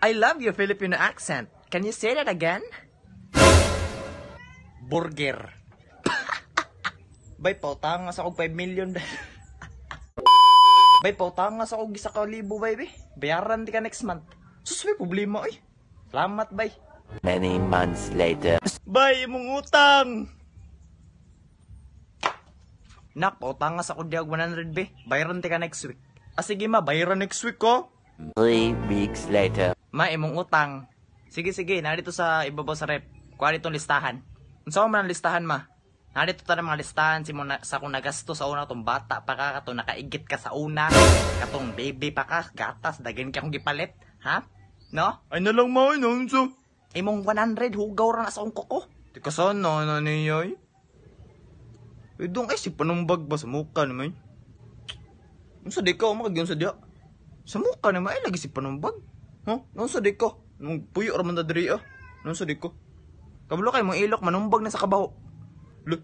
I love your Filipino accent. Can you say that again? Burger. Bay, pautanga sa kog 5 million. Bay, pautanga sa kog 1,000, bay, bay. Bayaran di ka next month. Sus, may problema, oy. Salamat, bay. Many months later. Bay, imong utang. Nak, pautanga sa kog diag 100, be. Bayaran ti ka next week. Ah, sige ma, bayaran next week ko. 3 weeks later. Ma, imong utang. Sige, sige, narito sa ibabaw sa rep. Kuha ditong listahan. Unsa man ang listahan, ma? Narito ta mga listahan si mo na, sa kung nagasto sa una, tong bata pa ka, katong nakaigit ka sa una, katong baby pa ka, gatas, dagan ka akong gipalit, ha? No? Ay na lang mo, no, unsa? Imong 100, hugaw ra na sa akong kuko. Di ka sana, na niya ay. Eh, dong, ay, si panumbag ba sa muka naman? Unsa di ka, makagyon sa diya? Sa muka naman, ay, lagi si panumbag. Huh? Unsa di ka? Nung puyo raman na diri, ah. Unsa di ko? Kabalo kay mong ilok, manumbag na sa kabaho. Lo,